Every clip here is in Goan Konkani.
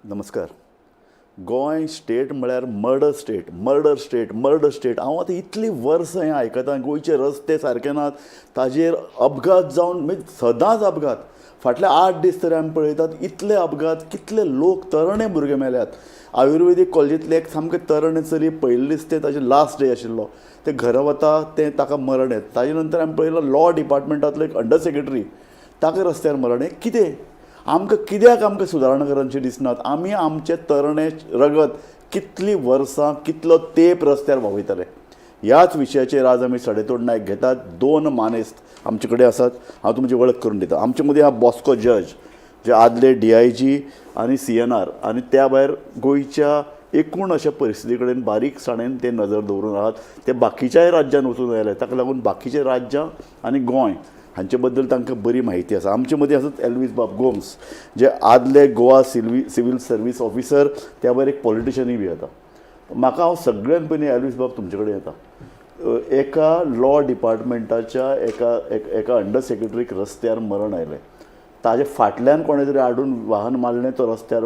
नमस्कार. गोंय स्टेट म्हळ्यार murder state, murder state, murder state. हांव आतां इतलीं वर्सां हें आयकतां. गोंयचे रस्ते सारके नात, ताजेर अपघात जावन, म्हणजे सदांच अपघात. फाटले 8 दीस तरी आमी पळयतात इतले अपघात, कितले लोक, तरणे भुरगे मेल्यात. आयुर्वेदीक कॉलेजींतले एक सामकें तरणे चली, पयले दीस ते ताजे लास्ट डे आशिल्लो, ते घरा वता तें ताका मरण येता. ताजे नंतर आमी पळयलो लॉ डिपार्टमेंटांतलो एक अंडर सेक्रेटरी, ताका रस्त्यार मरण. हें कितें? आमकां कित्याक आमकां सुदारणा करनशी दिसनात? आमी आमचे तरणे रगत कितलीं वर्सां, कितलो तेंप रस्त्यार व्हांवयतले? ह्याच विशयाचेर आज आमी सडेतोड नायक घेतात. दोन मानेस्त आमचे कडेन आसात. हांव तुमची वळख करून दिता. आमचे मदीं आहा बॉस्को जज, जे आदले डीआयजी आनी सीएनआर आनी त्या भायर गोंयच्या एकूण अशा परिस्थिती कडेन बारीकसाणेन ते नजर दवरून आहात. ते बाकीच्याय राज्यान वचून आयले, ताका लागून बाकीचे राज्यां आनी गोंय हांचे बद्दल तांकां बरी म्हायती आसा. आमचे मदीं आसात एल्वीस बाब गोम्स, जे आदले गोवा सिवील सर्वीस ऑफिसर, त्या भायर एक पॉलिटिशनूय बी आतां. म्हाका हांव सगळ्यान पयलीं एल्वीस बाब तुमचे कडेन येता. एका लॉ डिपार्टमेंटाच्या एका अंडर सेक्रेटरीक रस्त्यार मरण आयलें. ताजे फाटल्यान कोणें तरी हाडून वाहन मारलें, तो रस्त्यार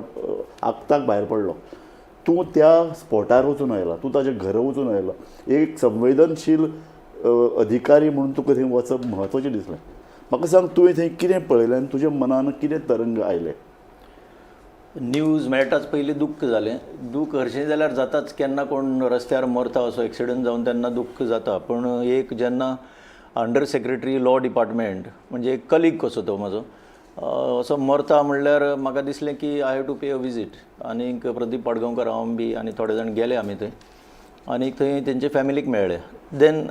आक्ताक भायर पडलो. तूं त्या स्पॉटार वचून आयला, तूं ताच्या घरा वचून आयला. एक संवेदनशील अधिकारी म्हणून तुका थंय वचप म्हत्वाचें दिसलें. म्हाका सांग, तुवें थंय कितें पळयलें आनी तुज्या मनान कितें तरंग आयले? न्यूज मेळटाच पयलीं दुख्ख जालें. दूख हरशीं जाल्यार जाताच, केन्ना कोण रस्त्यार मरता असो एक्सिडंट जावन तेन्ना दुख्ख जाता. पूण एक जेन्ना अंडर सेक्रेटरी लॉ डिपार्टमेंट, म्हणजे एक कलीग कसो तो म्हजो, असो मरता म्हणल्यार म्हाका दिसलें की I have to pay a visit. आनीक प्रदीप पाडगांवकर, हांव बी आनी थोडे जाण गेले आमी थंय आनी थंय तेंचे फॅमिलीक मेळ्ळे. Then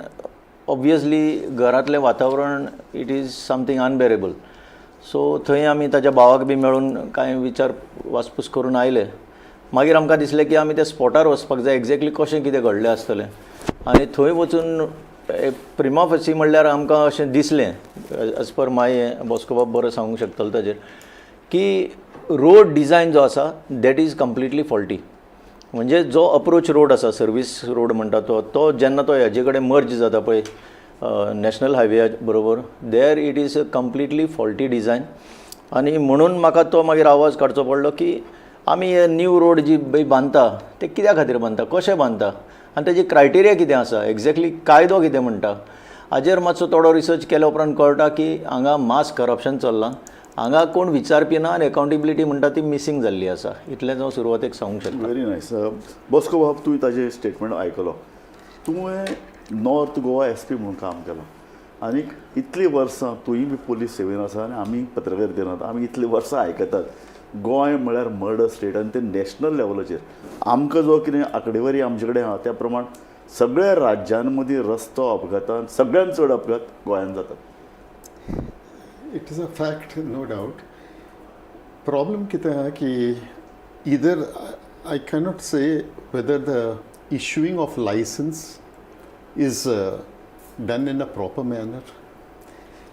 obviously घरांतलें वातावरण, it is something unbearable. So थंय आमी ताज्या भावाक बी मेळून कांय विचार वासपूस करून आयले. मागीर आमकां दिसलें की आमी त्या स्पॉटार वचपाक जाय, एग्जॅक्टली कशें कितें घडलें आसतलें. आनी थंय वचून प्रिमा फेसी म्हणल्यार आमकां अशें दिसलें, एज पर माय, बॉस्को बाब बरो सांगूंक शकतलो ताजेर, की रोड डिजायन जो आसा, that is completely faulty. म्हणजे जो अप्रोच रोड आसा, सर्वीस रोड म्हणटा तो, तो जेन्ना तो हेजे कडेन मर्ज जाता पळय, नॅशनल हायवे बरोबर, there it is a completely faulty design. आनी म्हणून म्हाका तो मागीर आवाज काडचो पडलो की आमी हे न्यू रोड जी पळय बांदता, ते कित्या खातीर बांदता, कशें बांदता आनी तेजी क्रायटेरिया कितें आसा, एग्जॅक्टली कायदो कितें म्हणटा, हाजेर मातसो थोडो रिसर्च केल्या उपरांत कळटा की हांगा मास करप्शन चल्लां. हांगा कोण विचारपी ना आनी अकाउंटेबिलिटी म्हणटा ती मिसींग जाल्ली आसा. इतलेंच हांव सुरवातेक सांगूंक शकता. Very nice. बॉस्को बाब, तुवें ताजें स्टेटमेंट आयकलो. तुवें नॉर्थ गोवा एसपी म्हणून काम केलां आनीक इतलीं वर्सां तुंय बी पोलीस सेवेन आसा आनी आमी पत्रकारितेन आसा. आमी इतलीं वर्सां आयकतात गोंय म्हळ्यार मर्डर स्टेट आनी ते नॅशनल लेवलाचेर. आमकां जो कितें आंकडेवारी आमचे कडेन आहा, त्या प्रमाण सगळ्या राज्यां मदीं रस्तो अपघातान सगळ्यान चड अपघात गोंयांत जातात. It is a fact, no doubt. Problem कितें आहा की either I cannot say whether the issuing of license is done in a proper manner.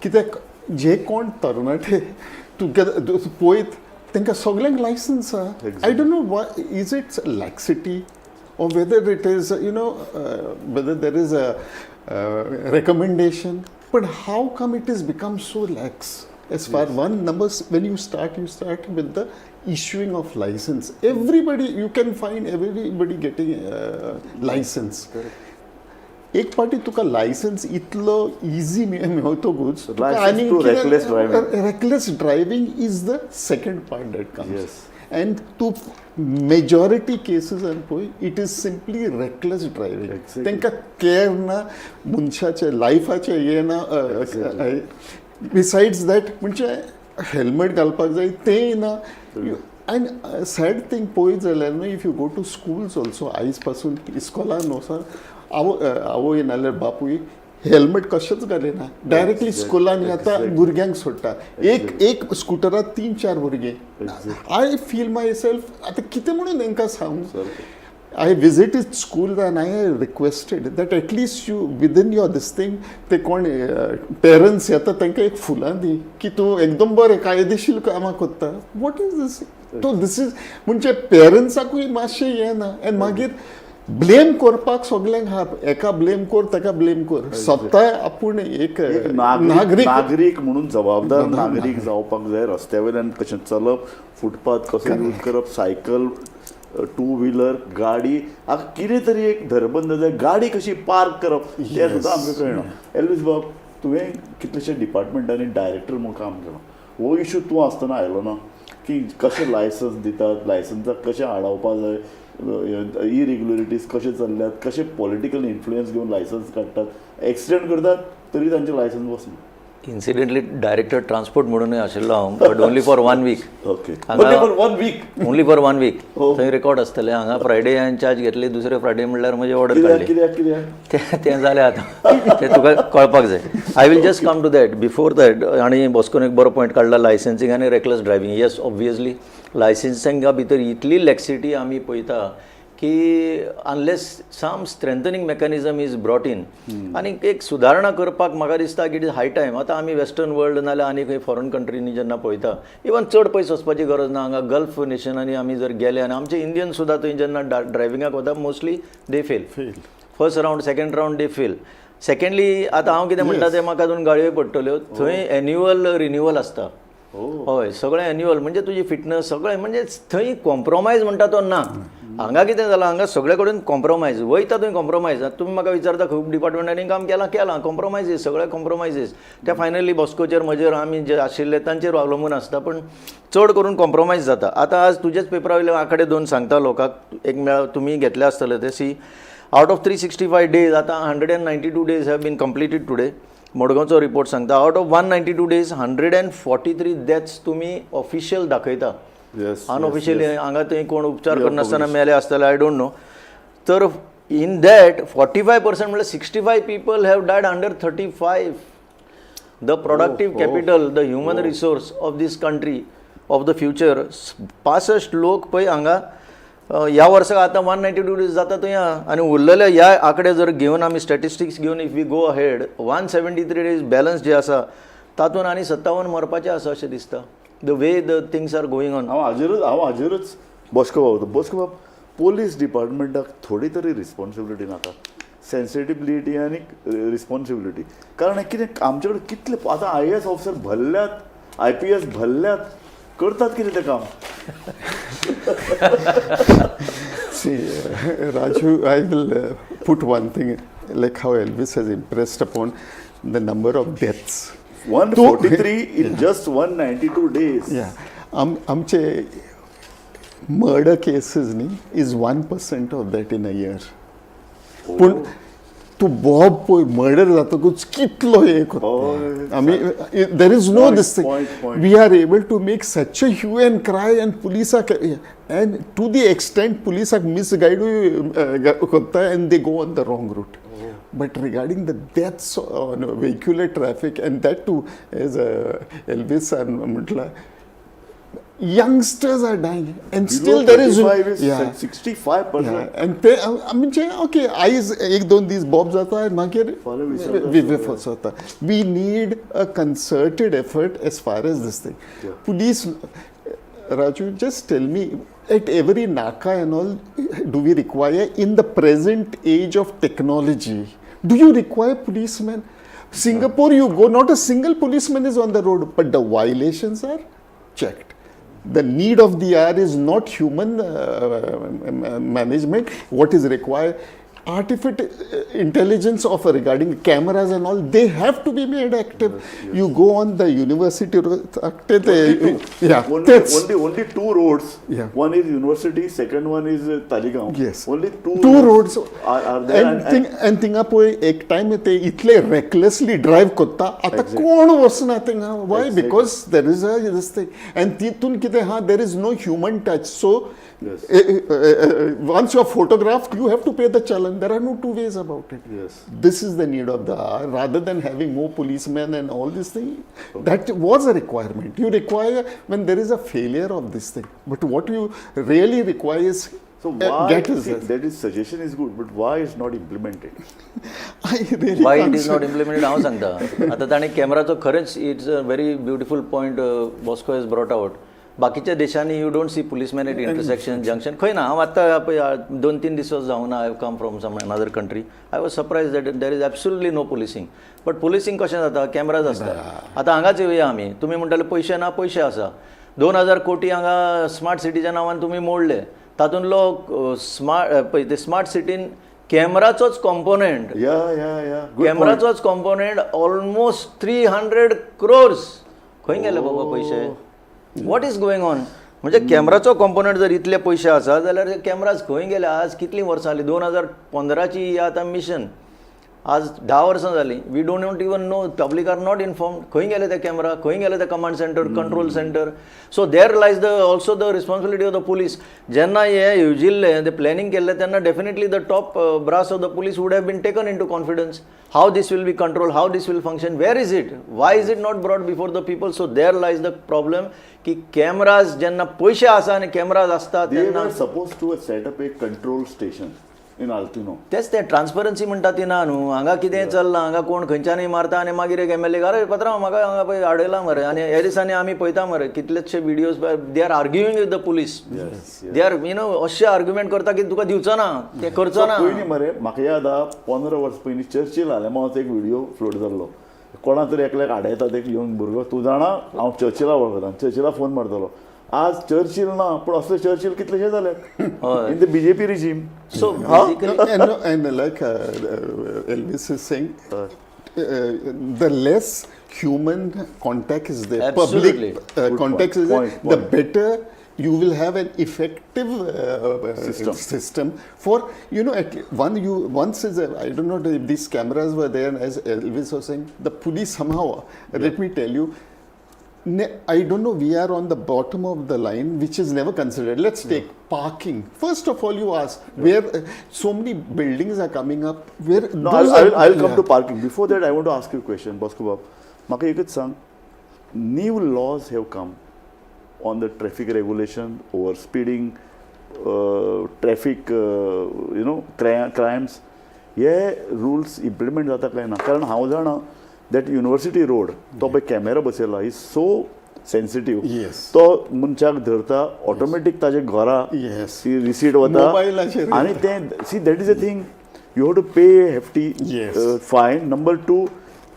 कित्याक जे कोण तरणाटे तुगे पळयत, तांकां सगल्यांक लायसन्स आहा. I don't know why is it laxity or whether it is whether there is a recommendation, but how come it has become so lax as far one numbers? When you start, you start with the issuing of license. Everybody, you can find everybody getting license. एक पाटी तुका लायसन्स इतलो easy मेवतकूच License to reckless driving. Reckless driving is the second part that comes. And to majority cases and पळय, it is simply reckless driving. तांकां केअर ना मनशाचे लायफाचे हें ना. बिसायड्स that, म्हणजे हेल्मेट घालपाक जाय तेंय ना. आनी सॅड थींग पळयत जाल्यार न्हू, if you go to schools also, आयज पासून इस्कॉलान वचोन आवय नाल्यार बापूय हेल्मेट कशेंच घालिना, डायरेक्टली स्कुलान येता, भुरग्यांक सोडटा. एक एक स्कुटरार तीन चार भुरगीं. I feel my self, आतां कितें म्हणून तांकां सांगू? I visited school and I requested that at least you within your this thing, ते कोण पेरंट्स येता तांकां एक फुलां दी की तूं एकदम बरें कायदेशीर कामां करता. What is this? तो this is म्हणजे पेरंट्साकूय मातशें हें ना. आनी मागीर ब्लेम करपाक सगल्यांक हा, एका ब्लेम कर ताका ब्लेम कर, स्वता आपूण एक एक नागरीक नागरीक म्हणून जबाबदार नागरीक जावपाक जाय. रस्त्या वयल्यान कशें चलप, फुटपाथ कसो यूज करप, सायकल, टू व्हिलर, गाडी, आतां कितें तरी एक धरबंद जाय. गाडी कशी पार्क करप तें सुद्दां आमकां कळना. एल्वीस बाब, तुवें कितलेशे डिपार्टमेंटांनी डायरेक्टर म्हूण काम केलां. हो इशू तूं आसतना आयलो ना की कशें लायसन्स दितात, लायसन्साक कशें आडावपा जाय, इरेग्युलरिटीज कशें चल्ल्यात, कशें पॉलिटिकल इन्फ्लुयन्स घेवन लायसन्स काडटात, एक्सिडंट करतात तरी तांचें लायसन्स वचना. इन्सिडेंटली डायरेक्टर ट्रान्सपोर्ट म्हणूनय आशिल्लो हांव, but only for one week. Okay, only for one week. Only for one week. थंय रेकॉर्ड आसतलें. हांगा फ्रायडे हांवें चार्ज घेतली, दुसरे फ्रायडे म्हणल्यार म्हजी ऑर्डर कित्याक काडली. कित्याक कित्याक? तें तें जालें आतां, तें तुका कळपाक जाय. I will just come to that. Before that, आनी बॉस्कोन एक बरो पॉयंट काडला, लायसन्सिंग आनी रेकलस ड्रायव्हिंग. येस, ऑब्वियसली लायसन्सिंगा भितर इतली लॅक्सिटी आमी पळयता की unless some strengthening mechanism is brought in आनी एक सुदारणा करपाक म्हाका दिसता की it is high time. आतां आमी वेस्टर्न वर्ल्ड नाल्यार आनी खंय फॉरन कंट्रीनी जेन्ना पळयता, इवन चड पयस वचपाची गरज ना, हांगा गल्फ नेशनांनी आमी जर गेले आनी आमचे इंडियन सुद्दां थंय जेन्ना ड्रायव्हिंगाक वता, mostly they fail. First round, second round they fail. Secondly, आतां हांव कितें म्हणटा तें म्हाका अजून गाळयो पडटल्यो. थंय एन्युअल रिन्युअल आसता. हय, सगळें एन्युअल, म्हणजे तुजी फिटनस सगळें, म्हणजे थंय कॉम्प्रोमायज म्हणटा तो ना. हांगा कितें जालां, हांगा सगळे कडेन कॉम्प्रोमायज वयता थंय कॉम्प्रोमायज. आतां तुमी म्हाका विचारता, खूब डिपार्टमेंटांनी काम केलां, केलां, कॉम्प्रोमायजीस, सगळे कॉम्प्रोमायजीस. ते फायनली बॉस्कोचेर, म्हजेर, आमी जे आशिल्ले तांचेर अवलंबून आसता, पण चड करून कॉम्प्रोमायज जाता. आतां आज तुजेच पेपरा वयले आंकडे दोन सांगता लोकांक, एक मेळ तुमी घेतले आसतले ते. See, out of 365 days, आतां 192 days have been completed today, मडगांवचो report सांगता, out of 192 days, 143 deaths तुमी ऑफिशियल दाखयता. अनऑफिशियली हांगा थंय कोण उपचार करनासतना मेले आसतले, I don't know. तर in that 45% म्हणल्यार 65 people have died under 35, the productive capital, the human resource of this country of the future. पासश्ट लोक पळय हांगा ह्या वर्साक आतां 192 days जाता थंय आहा. आनी उरलेले ह्या आंकडे जर घेवन आमी स्टॅटिस्टिक्स घेवन if we go ahead, 173 days balance जे आसा तातूंत आनी 57 मरपाचे आसा अशें दिसता, the way the things are going on. हांव हाजेरूच बॉस्को बाब, बॉस्को बाब, पोलीस डिपार्टमेंटाक थोडी तरी रिस्पॉन्सिबिलिटी नाका? सेन्सिटिबिलिटी आनी रिस्पॉन्सिबिलिटी. कारण कितें, आमचे कडेन कितले आतां आयएएस ऑफिसर भरल्यात, आयपीएस भरल्यात, करतात कितें तें काम? See, Raju, I will put one thing, like how Elvis has impressed upon the number of deaths. 143 in just 192 days. Yeah. आमचे मर्डर केसेस न्ही is 1% of that in a year. पूण तूं बोब पळय, मर्डर जातकूच कितलो एक आमी, there is no Point, this thing. Point, point. We are able to make such a hue and cry and पुलिसाक, and to the extent पुलिसाक मिसगायडूय करता and they go on the wrong route. But regarding the deaths on vehicular traffic, and that too, as Elvis म्हटलं, youngsters are dying and still there is is yeah. 65%. Yeah, and ते म्हणजे ओके, आयज एक दोन दीस बोब जाता आनी मागीर फाल्यां विसरता. फसता. We need a concerted effort as far as this thing. Police, Raju, just tell me, at every naka and all, do we require, in the present age of technology, do you require policemen? Singapore, you go, not a single policeman is on the road, but the violations are checked. The need of the hour is not human management. What is required? Artificial intelligence of regarding cameras and all, they have to be made active. You go on the university road, yeah, Only, only two roads. One is university, second one is Taleigao. Yes. Only two, two roads are there. And and थिंगा पळय एक टायम ते इतले रेकलेसली ड्रायव्ह करता, आतां कोण वचना थिंगा. Y? Because there is a this thing, and तितून कितें आहा, there is no human touch, so once you are photographed, you have to pay the challan. There are no two ways about it. This is the need of the hour, rather than having more policemen and all this thing. That was a requirement. You require when there is a failure of this thing. But what you really require is So why, get see, that is suggestion is good, but why is not implemented? I really why can't it is say. Not implemented हांव सांगता. आतां ताणें कॅमेराचो खरेंच, it's a very beautiful point Bosco has brought out. बाकीच्या देशांनी you don't see policeman at intersection, junction खंय ना. हांव आतां पळय दोन तीन दीस जावना, I come from some another country, I was surprise that there is absolutely no policing. But policing कशें जाता, कॅमराज आसता. आतां हांगाच येवया आमी, तुमी म्हणटाले पयशे ना, पयशे आसा. 2000 कोटी हांगा स्मार्ट सिटीच्या नांवान तुमी मोडले, तातूंतलो स्मार्ट पळय ते स्मार्ट सिटीन कॅमराचोच कॉम्पोनंट, या, गुड. कॅमराचोच कॉम्पोनंट ऑलमोस्ट 300 क्रोर्स. खंय गेले बाबा पयशे? What is going on? म्हणजे कॅमराचो कॉम्पोनंट जर इतले पयशे आसा जाल्यार कॅमराज खंय गेले? आज कितलीं वर्सां जालीं, 2015ची ही आतां मिशन, आज 10 वर्सां जालीं. We don't not even know, public are not informed. खंय गेले ते कॅमरा, खंय गेले ते command center, control center? So there lies the also the responsibility of the police. जेन्ना हें येवजिल्लें, ते प्लॅनिंग केल्लें, तेन्ना definitely the top brass of the police would have been taken into confidence, how this will be control, how this will function. Where is it? Why is it not brought before the people? So there lies the problem की कॅमराज जेन्ना पयशे आसा आनी कॅमराज आसता They तेन्ना were supposed to set up a control station in Altino. तेच ते ट्रान्सपरन्सी म्हणटा ती ना न्हू. हांगा कितें चल्लां, हांगा कोण खंयच्यानूय मारता आनी मागीर एक एमएलए, अरे पात्रांव, म्हाका हांगा पळय आडयला मरे. आनी ह्या दिसांनी आमी पळयता मरे कितलेशे videos, they are arguing with the police, they are अशे आर्ग्युमेंट करता की तुका दिवचो ना, ते करचो ना. पयलीं मरे म्हाका याद आहा, 15 वर्स पयलीं चर्चील आलेमांवाचो एक व्हिडिओ फ्लोट जाल्लो. कोणा तरी एकल्याक आडयता ते येवन भुरगो, तूं जाणा हांव चर्चिला वळखता, चर्चिला फोन मारतलो. आज चर्चिल ना, पूण असले चर्चिल कितलेशे जाले in the BJP regime. So basically And like Elvis is saying, the less human contact is there, Absolutely. Public Good contact point. is there, Point, the point. Better you will have an effective System. System for, at one you once is a, I don't know if these cameras were there, and as Elvis was saying, the police somehow, let me tell you, I don't know, we are on the bottom of the line, which is never considered. Let's take parking. First of all, you ask where so many buildings are coming up. Where No, those I'll come to parking. Before that, I want to ask you a question, Bosco Bab. म्हाका एकच सांग, new laws have come on the traffic regulation, over speeding, traffic crimes. हे रुल्स इम्प्लिमेंट जाता काय ना? कारण हांव जाणा that university road, तो पळय कॅमेरा बसयला, is so sensitive. तो मनशाक धरता ऑटोमॅटीक, ताजे घरा ती रिसीट वता. मोबायलाचेर. आनी तें, see, that is a thing, you have to pay hefty fine, number two,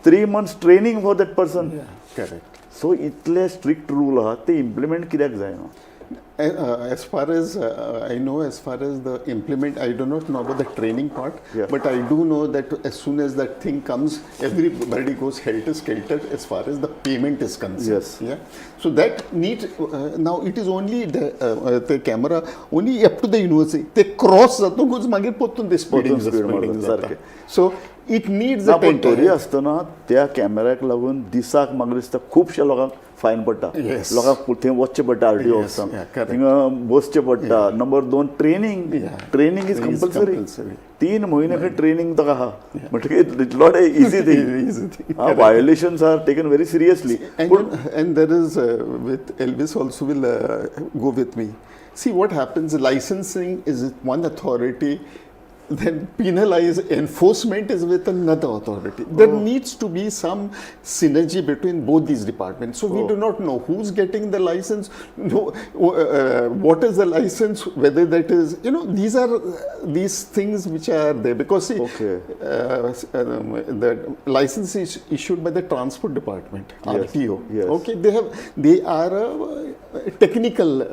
3 months training for that person. Correct. So इतले स्ट्रिक्ट रूल आहा, ते इम्प्लिमेंट कित्याक जायना? As far as I know, as far as the implement, I do not know about the training part, but I do know that as soon as that thing comes, everybody goes helter skelter as far as the payment is concerned. Yeah. So that need now it is only the camera only up to the university. They cross जातकूच मागीर परतून ते speeding परतून speed speeding मारतात, जाता. सारकें. So it needs ना, a पूण तरी आसतना त्या कॅमेऱ्याक लागून दिसाक म्हाका दिसता खुबश्या लोकांक फायन पडटा. लोकांक थंय वचचें पडटा, आरटीओ ऑफिसान थिंगा बसचें पडटा. नंबर दोन, training. Training is Is compulsory. Compulsory. 3 म्हयने खंय ट्रेनिंग ताका आहा, म्हणटकीर it's not a easy thing. Easy thing. Violations are taken very seriously. And, and there is, with Elvis also will go with me. See what happens, licensing is with one authority, then penalize enforcement is with another authority. There needs to be some synergy between both these departments. So we do not know who's getting the license, no, what is the license, whether that is, these are these things which are there. Because see, the license is issued by the transport department, RTO. Okay, they are a technical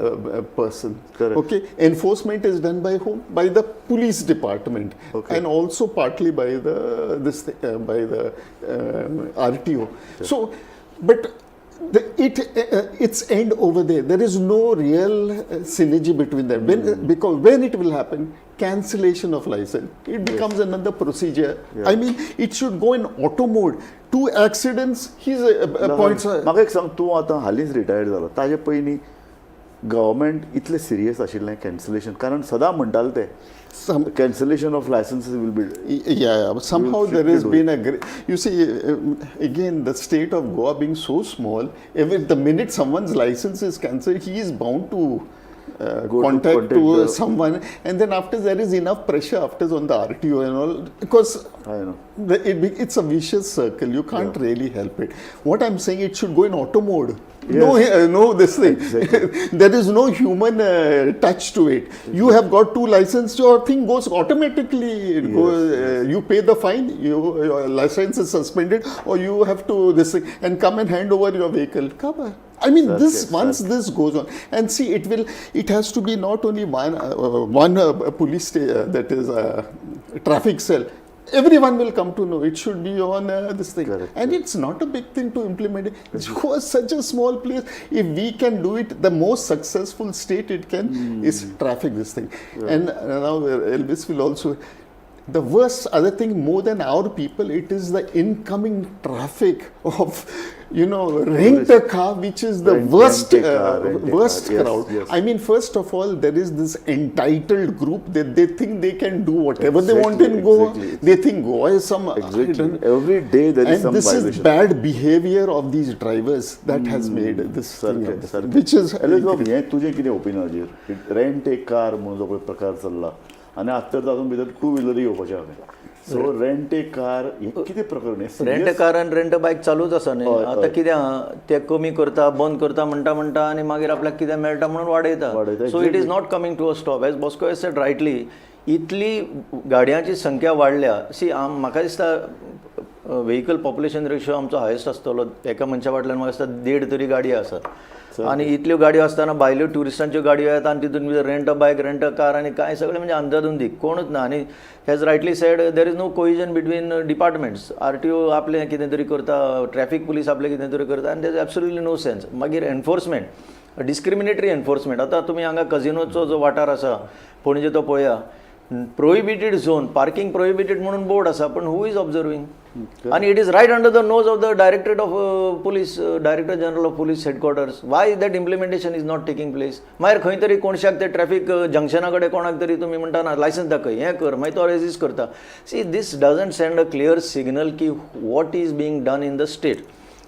person. Correct. Okay, enforcement is done by whom? By the police department, and also partly by the this by the RTO. So, but the, it its end over there. There is no real synergy between them. When, because when it will happen, cancellation of license, it becomes another procedure. I mean, it should go in auto mode. Two accidents, he's points. म्हाका एक सांग, तूं आतां हालींच रिटायर्ड जालो, ताजे पयलीं गव्हर्मेंट इतलें सिरियस आशिल्लें कॅन्सलेशन? कारण सदां म्हणटाले ते Some, cancellation of licenses will be Yeah, but somehow will there has strictly do been a great. You see, again, the state of Goa being so small, every the minute someone's license is cancelled, he is bound to Go to contact contact to someone, and then after there is enough pressure after on the RTO and all, because I know. It's a vicious circle. You can't really help it. What I'm saying, it should go in auto mode. No, no, this thing. Exactly. There is no human touch to it. You have got two license, your thing goes automatically. It goes, you pay the fine, your license is suspended, or you have to this thing and come and hand over your vehicle. Come on. I mean, this once this goes on, and see, it will. It has to be not only one police that is traffic cell. Everyone will come to know. It should be on this thing. Correct, And it's not a big thing to implement it. Goa is such a small place. If we can do it, the most successful state it can is traffic this thing. And now Elvis will also. The worst other thing, more than our people, it is the incoming traffic of, rent a car, which is the worst, Rent a car, rent a worst car. Yes, crowd. yes. I mean, first of all, there is this entitled group that they think they can do whatever they want in Goa. They think Goa is some. I don't Every day there is And some this is violation. Bad behavior of these drivers that has made this thing, सारकें सारकें which is Elvis बाब, हें तुजें कितें ओपिनियन हाजेर, रेंट ए कार म्हणून जो पळय प्रकार चल्ला आनी आतां तर तातूंत भितर टू व्हिलरूय येवपाचें आहा, सो रेंट ए कार हें कितें प्रकरण हें? रेंट कार आनी रेंट बायक चालूच आसा न्ही. आतां कितें आहा, ते कमी करता, बंद करता म्हणटा म्हणटा आनी मागीर आपल्याक कितें मेळटा म्हणून वाडयता. वाडयता. So it is not coming to a stop. As Bosco has said rightly, इतली गाडयांची संख्या वाडल्या. सी, म्हाका दिसता व्हेकल पॉप्युलेशन रेशो आमचो हायस्ट आसतलो. एका मनशा फाटल्यान म्हाका दिसता देड तरी गाडयो आसात आनी इतल्यो गाडयो आसतना भायल्यो ट्युरिस्टांच्यो गाडयो येता आनी तितून भितर rent a bike, rent a car आनी कांय सगळें म्हणजे अंदाधुंदी, कोणूच ना. आनी as rightly said, there is no cohesion between departments. RTO आपलें कितें तरी करता, ट्रॅफिक पुलीस आपलें कितें तरी करता आनी there is absolutely no sense. मागीर एनफोर्समेंट, डिस्क्रिमिनेटरी एनफोर्समेंट. आतां तुमी हांगा कजिनोचो जो वाठार आसा पणजे तो पळया, प्रोहिबिटेड झोन, पार्किंग प्रोहिबिटेड म्हणून बोर्ड आसा, पण who is observing? आनी it is right under the nose of the Directorate of Police, Director General of Police headquarters. Why that implementation is not taking place? मागीर खंय तरी कोणशाक ते ट्रॅफिक जंक्शना कडेन कोणाक तरी तुमी म्हणटा, ना लायसन्स दाखय, हें कर, मागीर तो रेजिस्ट करता. See, this doesn't send a clear signal की what is being done in the state.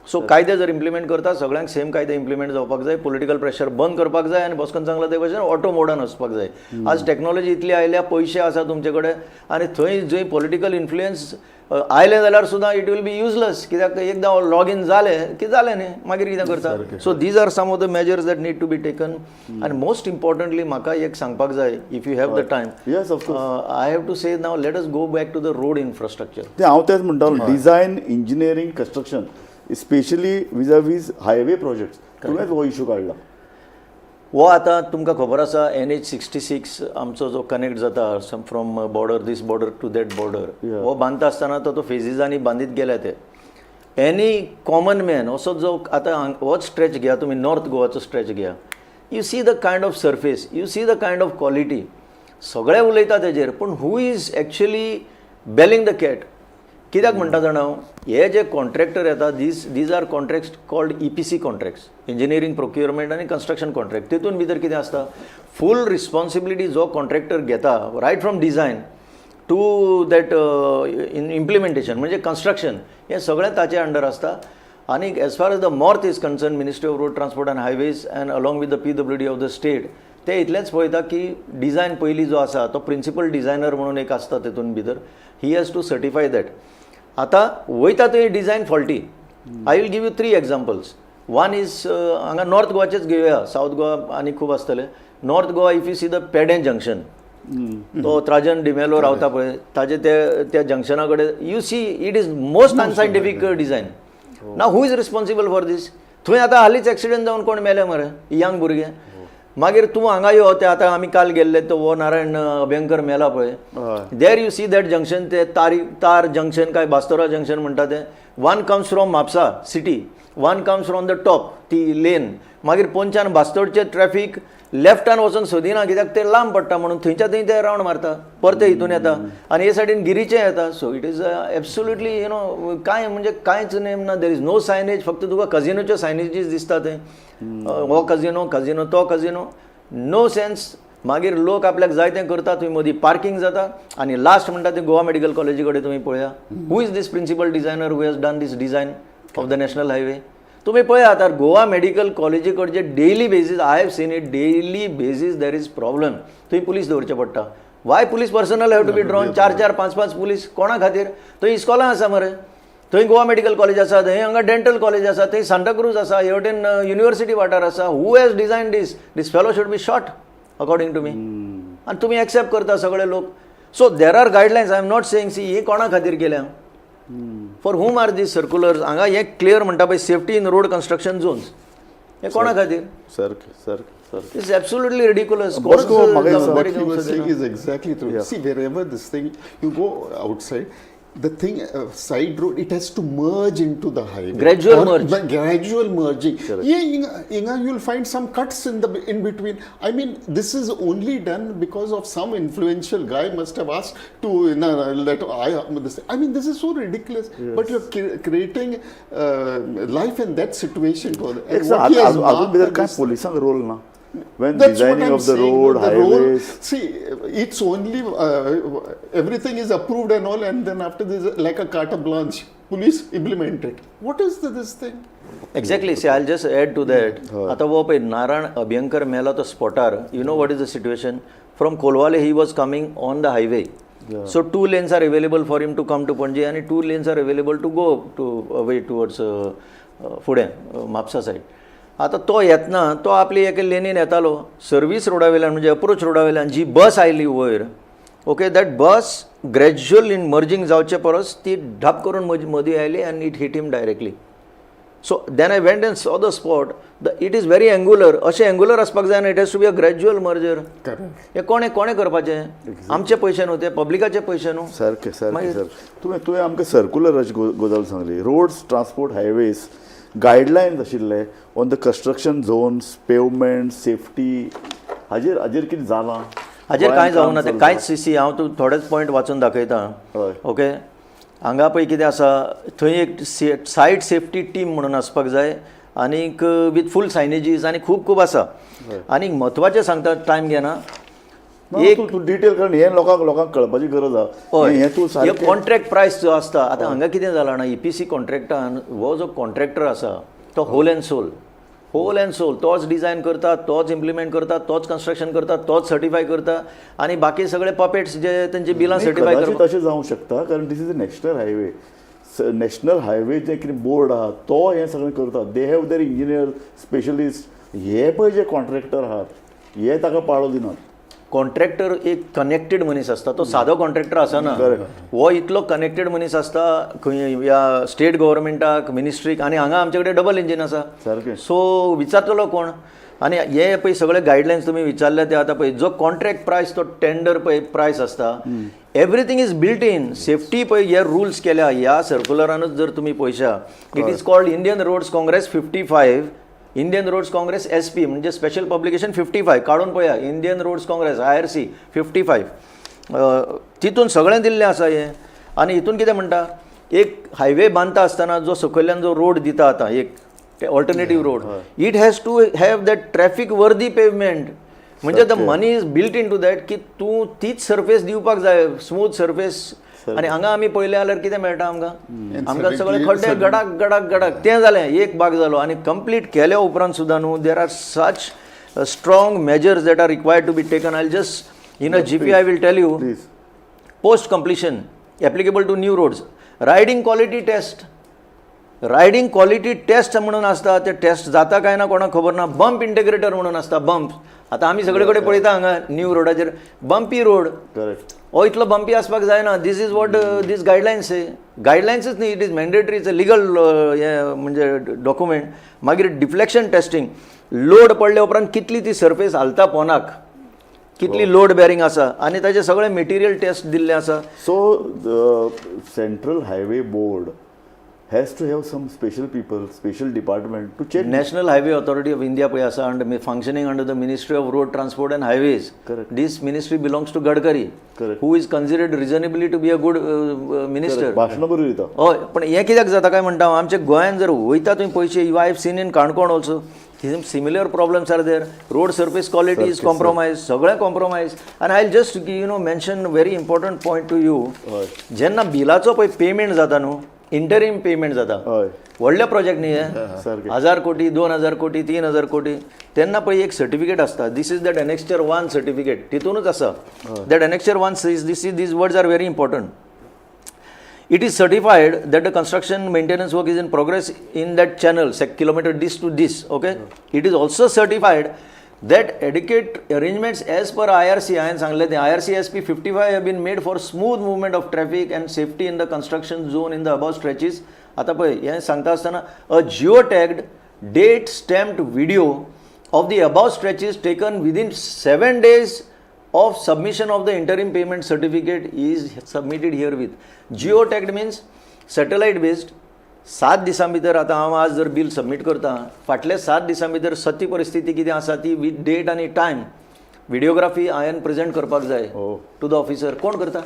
So कायदे जर इम्प्लिमेंट करता, सगळ्यांक सेम कायदे इम्प्लिमेंट जावपाक जाय, पॉलिटिकल प्रेशर बंद करपाक जाय आनी बॉस्कोन सांगला ते भशेन ऑटो मोडान वचपाक जाय. आज टॅक्नॉलॉजी इतली आयल्या, पयशे आसा तुमचे कडेन आनी थंय जंय पॉलिटिकल इन्फ्लुयन्स आयलें जाल्यार सुद्दां it will be useless, कित्याक एकदां लॉग इन जालें की जालें न्ही, मागीर कितें करता? So these are some of the measures that need to be taken. आनी मोस्ट इम्पॉर्टंटली म्हाका एक सांगपाक जाय, if you have the time. Yes, of course. I have to say, now let us go back to the road infrastructure. तें हांव तेंच म्हणटालो, design, engineering, construction, specially vis-a-vis highway projects, तुवेंच हो इशू काडला. हो, आतां तुमकां खबर आसा, एनएच 66 आमचो जो कनेक्ट जाता from border, this border to that border, हो बांदता आसतना तो फेजीजांनी बांदीत गेल्या ते. एनी कॉमन मॅन असो जो आतां होच स्ट्रेच घेया तुमी, नॉर्थ गोवाचो स्ट्रेच घेया, you see the kind of surface, you see the kind of quality. सगळे उलयता तेजेर, पूण who is actually belling the cat? कित्याक म्हणटा जाणा हांव, हे जे कॉन्ट्रॅक्टर येता, these are contracts called EPC contracts, engineering, procurement आनी कन्स्ट्रक्शन कॉन्ट्रॅक्ट. तितून भितर कितें आसता, फूल रिस्पॉन्सिबिलिटी जो कॉन्ट्रॅक्टर घेता, right from design to that in implementation, म्हणजे कन्स्ट्रक्शन, हें सगळें ताचे अंडर आसता. आनी as far as the MoRTH is concern, Ministry of Road Transport and Highways, and along with the PWD of the state, ते इतलेंच पळयता की डिझायन पयलीं जो आसा तो प्रिंसिपल डिझायनर म्हणून एक आसता तेतून भितर, he has to certify that. आतां वयता थंय design faulty. I will give you three examples. One is, हांगा नॉर्थ गोवाचेच घेवया, सावथ गोवा आनी खूब आसतले. North Goa, if you see the Pedem junction, तो त्राजन डिमेलो रावता पळय, ताजे ते त्या जंक्शना कडेन you see, it is most unscientific design. Now who is responsible for this? थंय आतां हालींच एक्सिडंट जावन कोण मेले मरे, यंग भुरगे. मागीर तूं हांगा यो, ते आतां आमी काल गेल्ले, तो हो नारायण अभ्यंकर मेला पळय, there you see that junction, ते तारी तार जंक्शन काय बास्तोरा जंक्शन म्हणटा ते. One comes from Mapusa city, one comes from the top ती लेन. मागीर पोंच्यान बास्तोडचे ट्रॅफिक लेफ्टान वचून सोदिना, कित्याक ते लांब पडटा म्हणून थंयच्या थंय ते रावंड मारता, परते हितून येता आनी हे सायडीन गिरीचें येता. So it is absolutely कांय म्हणजे कांयच नेम ना. There is no signage. फक्त तुका कजिनोच्यो सायनेजीस दिसता थंय, हो कजिनो, कजिनो, तो कजिनो, नो सेन्स. मागीर लोक आपल्याक जाय तें करता, थंय मदीं पार्किंग जाता. आनी लास्ट म्हणटा ते गोवा मेडिकल कॉलेजी कडेन तुमी पळया, who is this principal designer who has done this design of the national highway? तुमी पळयात, आतां गोवा मेडिकल कॉलेजी कडचे daily basis, I have seen it, daily basis there is problem. थंय पुलीस दवरचे पडटा. Why police personnel have to be drawn? चार चार पांच पांच पुलीस कोणा खातीर? थंय इस्कॉलां आसा मरे, थंय गोवा मेडिकल कॉलेज आसा, थंय हांगा डेंटल कॉलेज आसा, थंय सांताक्रूज आसा, हे वटेन युनिवर्सिटी वाठार आसा. Who has design this? This fellow should be shot, according to me. आनी तुमी एक्सेप्ट करता सगळे लोक. So there are guidelines. I am not saying, see, हे कोणा खातीर केल्या? For whom are these circulars? हांगा हें क्लियर म्हणटा पळय, safety in road construction zones, हे कोणा खातीर? सारकें सारकें सारकें. It's absolutely ridiculous. Bosco, म्हाका एक सांग. What he was saying is exactly true. See, wherever this thing, you go outside, the thing, side road, it has to merge into the highway. Gradual Or merge. The gradual merging. Yeah, inga, you'll find some cuts in the in between. I mean, this is only done because of some influential guy must have asked to, let I this. I mean, this is so ridiculous. But you're creating life and death situation for the, एक and what he has अजून marked भितर on कांय this- पोलिसांक रोल ना when That's what designing I'm of the saying. road, The role, highways? See, it's only everything is approved and all, and then after this, like a carte blanche, police implement it. What is this thing? Exactly. See, I just add to that. आतां हो पळय नारायण अभ्यंकर मेला तो स्पॉटार, you know what is the situation? From Colvale he was coming on the highway. So two lanes are available for him to come to Panaji आनी two lanes are available to go to way towards फुडें म्हापसा सायड. आतां तो येतना तो आपली एके लेनीन येतालो. सर्वीस रोडा वयल्यान, म्हणजे अप्रोच रोडा वयल्यान जी बस आयली वयर, okay, that bus gradual in merging जावचे परस ती ढाप करून मदीं आयली आनी it hit him directly. So then I went and saw the spot. It is very angular. अशें एंगुलर आसपाक जायना. It has to be a gradual merger. Correct. हे कोणें कोणें करपाचें? आमचे पयशे न्हू ते, पब्लिकाचे पयशे न्हू. सारकें सारकें सारकें. तुवें आमकां सर्कुलराची गजाल सांगली. रोड्स, ट्रान्सपोर्ट, हायवेज गायडलायन्स आशिल्ले on the construction zones, pavement, safety, हाजेर कितें जालां? हाजेर कांय गोंयांत जावना काम ते चलता. कांयच. सी, हांव तूं थोडेच पॉयंट वाचून दाखयता. हय. ओके, हांगा पळय कितें आसा, थंय एक सायट सेफ्टी टीम म्हणून आसपाक जाय आनीक विथ फूल सायनेजीस आनी खूब खूब आसा. आनी म्हत्वाचें सांगता, टायम घेना. ना, तूं तूं डिटेल, कारण हें लोकांक कळपाची गरज आहा. हय. हें तूं सारकें कॉन्ट्रॅक्ट प्रायस जो आसता, आतां हांगा कितें जालां जाणा, ईपीसी कॉन्ट्रॅक्टान हो जो कॉन्ट्रॅक्टर आसा तो whole and sole, whole and sole, तोच डिझायन करता, तोच इम्प्लिमेंट करता, तोच कन्स्ट्रक्शन करता, तोच सर्टिफाय करता आनी बाकी सगळे पपेट्स जे तेंची बिलां सर्टिफाय कदाचित करता. तशें जावंक शकता, कारण this is a national highway. National highway जे कितें बोर्ड आहा तो हें सगळें करता. They have their engineer, specialist. हे पळय जे कॉन्ट्रॅक्टर आहात हे ताका पाळो दिनात. कॉन्ट्रॅक्टर एक कनेक्टेड मनीस आसता. तो सादो कॉन्ट्रॅक्टर आसना. हो इतलो कनेक्टेड मनीस आसता खंय ह्या स्टेट गव्हर्मेंटाक, मिनिस्ट्रीक, आनी हांगा आमचे कडेन डबल इंजीन आसा. सो विचारतलो कोण? आनी हे पळय सगळे गायडलायन्स तुमी विचारले ते आतां पळय, जो कॉन्ट्रॅक्ट प्रायस, तो टेंडर पळय प्रायस आसता, everything is built in. Safety पळय, हे रुल्स केल्या ह्या सर्कुलरानूच जर तुमी पळयशा, it is called Indian Roads Congress 55, Indian Roads Congress SP, म्हणजे स्पेशल पब्लिकेशन 55. काडून पळया, Indian Roads Congress IRC 55, तितून सगळें दिल्लें आसा हें. आनी हितून कितें म्हणटा, एक हायवे बांदता आसतना जो सकयल्यान जो रोड दिता आतां एक alternative road, it has to have that traffic worthy pavement. म्हणजे the money is built into that की तूं तीच सर्फेस दिवपाक जाय, स्मूथ सर्फेस. आनी हांगा आमी पळयलें जाल्यार कितें मेळटा आमकां? आमकां सगळे खड्डे, गडाक गडाक गडाक. तें जालें, एक भाग जालो. आनी कंप्लीट केल्या उपरांत सुद्दां न्हू, there are such strong measures that are required to be taken. I just in a jiffy I will tell you. Please. Post completion, applicable to new roads, riding quality test. Riding quality test म्हणून आसता. ते टेस्ट जाता काय ना कोणाक खबर ना. बंप इंटिग्रेटर म्हणून आसता. बंप आतां आमी सगळे कडेन पळयता, हांगा न्यू रोडाचेर बंपी रोड. हो इतलो बंपी आसपाक जायना. This is what this guidelines, गायडलायन्सच न्ही, it is mandatory, it's a legal हें म्हणजे डॉक्युमेंट. मागीर डिफ्लेक्शन टेस्टिंग, लोड पडल्या उपरांत कितली ती सर्फेस हालता पोनाक, कितली लोड बेरिंग आसा, आनी ताजे सगळे मेटेरियल टेस्ट दिल्ले आसा. So the Central Highway Board has to have some special people, special department to check. National Highway Authority of India पळय आसा, under functioning under the Ministry of Road Transport and Highways. This ministry belongs to Gadkari, who is considered reasonably to be a good minister. भाशणां बरी दिता. हय, पण हें कित्याक जाता काय म्हणटा हांव, आमच्या गोंयान जर वयता तुमी पयशे, you, I have seen in Canacona also similar problems are there. Road surface quality is compromise, सगळें कॉम्प्रोमायज. आनी I just mention very important point to you. जेन्ना बिलाचो पळय पेमेंट जाता न्हू इंटरीम पेमेंट जाता. हय. व्हडले प्रोजेक्ट न्ही हे, सारकें. 1000 कोटी, 2000 कोटी, 3000 कोटी, तेन्ना पळय एक सर्टिफिकेट आसता. This is that annexure 1 certificate. तितूनच आसा. That annexure 1 says, this is, these words are very important: "It is certified that the construction maintenance work is in progress in that channel, kilometer this to this." Okay. "It is also certified that adequate arrangements as per IRC," हांवें सांगलें तें, "IRC SP 55 have been made for smooth movement of traffic and safety in the construction zone in the above stretches." आतां पळय, हें सांगता आसतना, "A geo tagged, date stamped video of the above stretches taken within 7 days of submission of the interim payment certificate is submitted herewith." Geo tagged means satellite based. 7 दिसां भितर, आतां हांव आज जर बील सबमीट करता, फाटल्या 7 दिसां भितर सत्य परिस्थिती कितें आसा ती विथ डेट आनी टायम व्हिडिओग्राफी हांवें प्रेजेंट करपाक जाय टू the officer. कोण करता?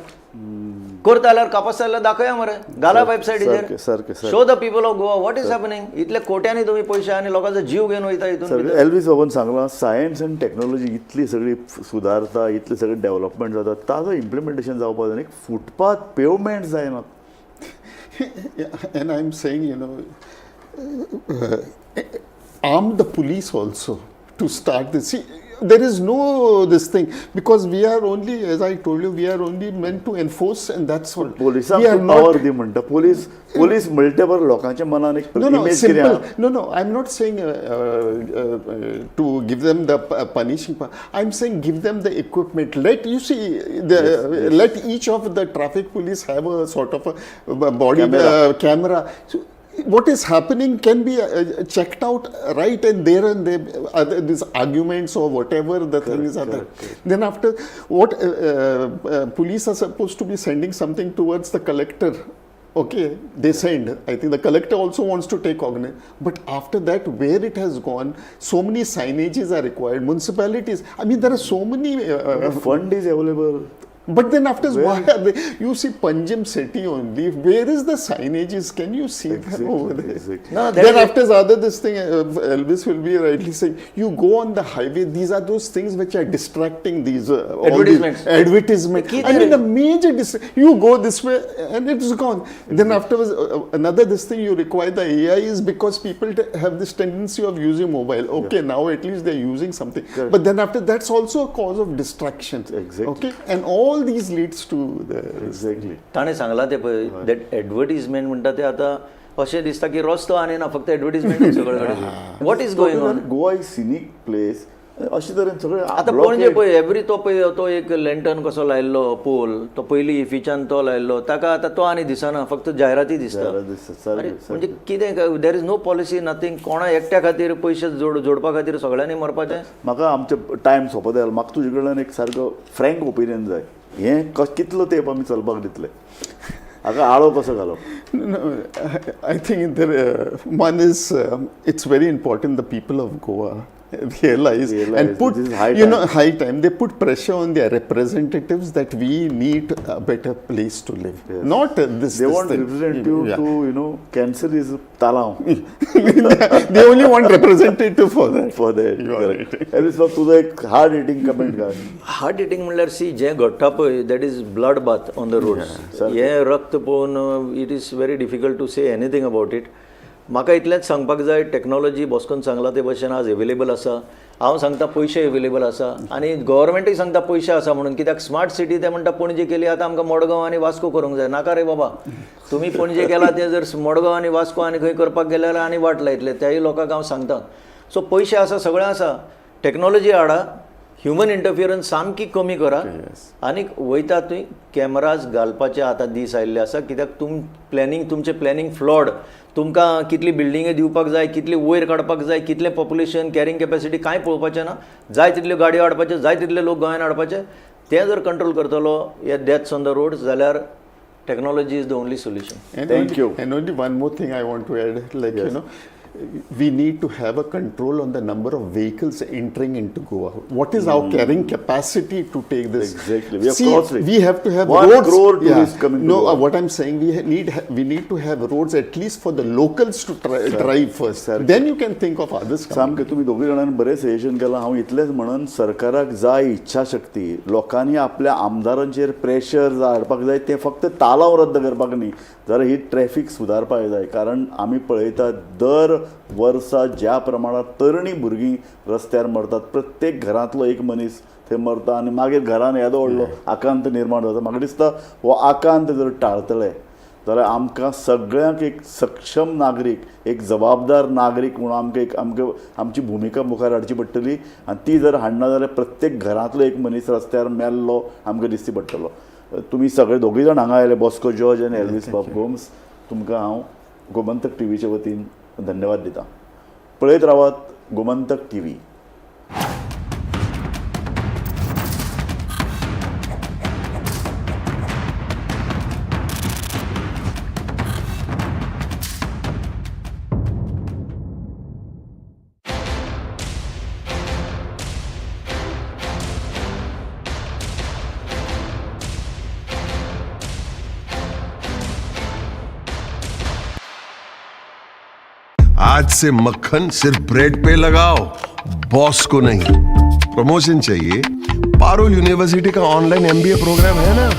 करता जाल्यार कापास जाल्यार दाखया मरे, घाला वेबसायटीचेर. सारकें, सारकें, सारकें. Show the people of Goa what is happening. इतले कोट्यांनी तुमी पयशे आनी लोकांचो जीव घेवन वयता हितून भितर. एल्वीस बाबून सांगलां, सायन्स आनी टॅक्नोलॉजी इतली सगळी सुदारता, इतली सगळी डेव्हलपमेंट जाता, ताजो इम्प्लिमेंटेशन जावपाक जाय. एक फुटपाथ पेवमेंट जायना. Yeah, and I'm saying, arm the police also to start this. See, there is no this thing because we are only, as I told you, we are only meant to enforce, and that's all. पोलिसांक We are तूं not. पावर दी म्हणटा. पोलीस पोलीस म्हणटे बरें, लोकांच्या मनान एक No, image कितें simple. आहा. No, I'm not saying to give them the punishing power. I'm saying give them the equipment. Let you see the let each of the traffic police have a sort of a body Camera. Camera. So, what is happening can be checked out right and there and there. Other, these arguments or whatever the things are there. Then after what police are supposed to be sending something towards the collector. Okay, they send. I think the collector also wants to take cognizance. But after that, where it has gone, so many signages are required. Municipalities. I mean, there are so many. Fund is available. But then after, why are they? You see Panjim city only. Where is the signages? Can you see them over there? Exactly. No, that Then is- after other this thing, Elvis will be rightly saying, you go on the highway, these are those things which are distracting these all these Advertisements. Advertisement. Keep I mean, it. a major you go this way and it's gone. Then afterwards, another this thing you require the AI is because people have this tendency of using mobile. Okay, now at least they're using something. Correct. But then after, that's also a cause of distraction. Exactly. Okay, and all these leads to the exactly. ताणें सांगलां तें पळय, that advertisement म्हणटा ते आतां अशें दिसता की रस्तो आनी ना, फक्त एडवर्टीजमेंट सगळे कडेन. What is going on? Goa is scenic place. अशे तरेन सगळे आतां पणजे पळय, एवरी तो पळय, तो एक लेंटर्न कसो लायल्लो पोल, तो पयलीं इफिच्यान तो लायल्लो, ताका आतां तो आनी दिसना, फक्त जायराती दिसता. जायरात दिसता, सारकें, अरे, म्हणजे कितें? There is no policy, nothing. कोणा एकट्या खातीर पयशे जोड जोडपा खातीर सगळ्यांनी मरपाचें? म्हाका आमचे टायम सोंपत आयलो. म्हाका तुजे कडल्यान एक सारको फ्रँक ओपिनियन जाय. हें कितलो तेंप आमी चलपाक दितले? हाका आळो कसो घालप? No, I think there, one is it's very important the people of Goa realize, Realize and put this is high you time. Know, high time they put pressure on their representatives that we need a better place to live. Not this. They this want thing. Representative Yeah. To cancel his तालांव. They only want representative for that. For that. You are right. Elvis बाब, तुजो एक हार्ड हिटींग कमेंट घाल. हार्ड हिटींग म्हणल्यार, सी, जें घडटा पळय, that is blood bath on the roads. हें रक्त पळोवन it is very difficult to say anything about it. म्हाका इतलेंच सांगपाक जाय, टॅक्नॉलॉजी बॉस्कोन सांगला ते भशेन आज एवेलेबल आसा. हांव सांगता पयशे एवेलेबल आसा आनी गव्हर्मेंटूय सांगता पयशे आसा म्हणून. कित्याक स्मार्ट सिटी ते म्हणटा पणजे केली, आतां आमकां मडगांव आनी वास्को करूंक जाय. नाका रे बाबा, तुमी पणजे केला तें जर मडगांव आनी वास्को आनी खंय करपाक गेले जाल्यार आनी वाट लायतले. त्याय लोकांक हांव सांगता. सो पयशे आसा, सगळें आसा, टॅक्नॉलॉजी हाडा, ह्युमन इंटरफियरन्स सामकी कमी करा आनी वयता थंय कॅमराज घालपाचे आतां दीस आयिल्ले आसा. कित्याक तुम प्लॅनिंग, तुमचें प्लॅनिंग फ्लॉड. तुमकां कितली बिल्डिंगे दिवपाक जाय, कितली वयर काडपाक जाय, कितलें पॉप्युलेशन कॅरिंग कॅपॅसिटी, कांय पळोवपाचें ना. जाय तितल्यो गाडयो हाडपाच्यो, जाय तितले लोक गोंयान हाडपाचे. ते जर कंट्रोल करतलो हे डेथ्स ऑन the road जाल्यार technology is the only solution. And Thank only, you. And only one more thing I want to add, like you know, We need to have a control on the number of vehicles entering into Goa. What is our carrying capacity to take this? Exactly. We have See, crossed it. we have to have 1 roads. Crore tourists coming to No, Goa. What I'm saying, we need to have roads at least for the locals to drive first. Then you can think of others coming. सामकें तुमी दोगूय जाणांनी बरें सजेशन केलां. हांव इतलेंच म्हणून सरकाराक जाय इच्छाशक्ती, लोकांनी आपल्या आमदारांचेर प्रेशर हाडपाक जाय. तें फक्त तालांव रद्द करपाक न्ही, जाल्यार ही ट्रॅफीक सुदारपाक जाय. कारण आमी पळयतात दर वर्सा ज्या प्रमाणात तरणी भुरगीं रस्त्यार मरतात, प्रत्येक घरांतलो एक मनीस थंय मरता आनी मागीर घरान येदो व्हडलो आकांत निर्माण जाता. म्हाका दिसता हो आकांत जर टाळतले जाल्यार आमकां सगळ्यांक एक सक्षम नागरीक, एक जबाबदार नागरीक म्हणून आमकां एक आमकां आमची भुमिका मुखार हाडची पडटली. आनी ती जर हाडना जाल्यार प्रत्येक घरांतलो एक मनीस रस्त्यार मेल्लो आमकां दिसची पडटलो. तुमी सगळे दोगूय जाण हांगा आयले, बॉस्को जॉर्ज आनी एल्वीस बाब गोम्स, तुमकां हांव गोमंतक टीव्हीच्या वतीन धन्यवाद दितां. पळयत रावात गोमंतक टीव्ही. आज से मक्खन सिर्फ ब्रेड पे लगाओ, बॉस को नहीं. प्रमोशन चाहिए? पारुल यूनिवर्सिटी का ऑनलाइन एमबीए प्रोग्राम है ना.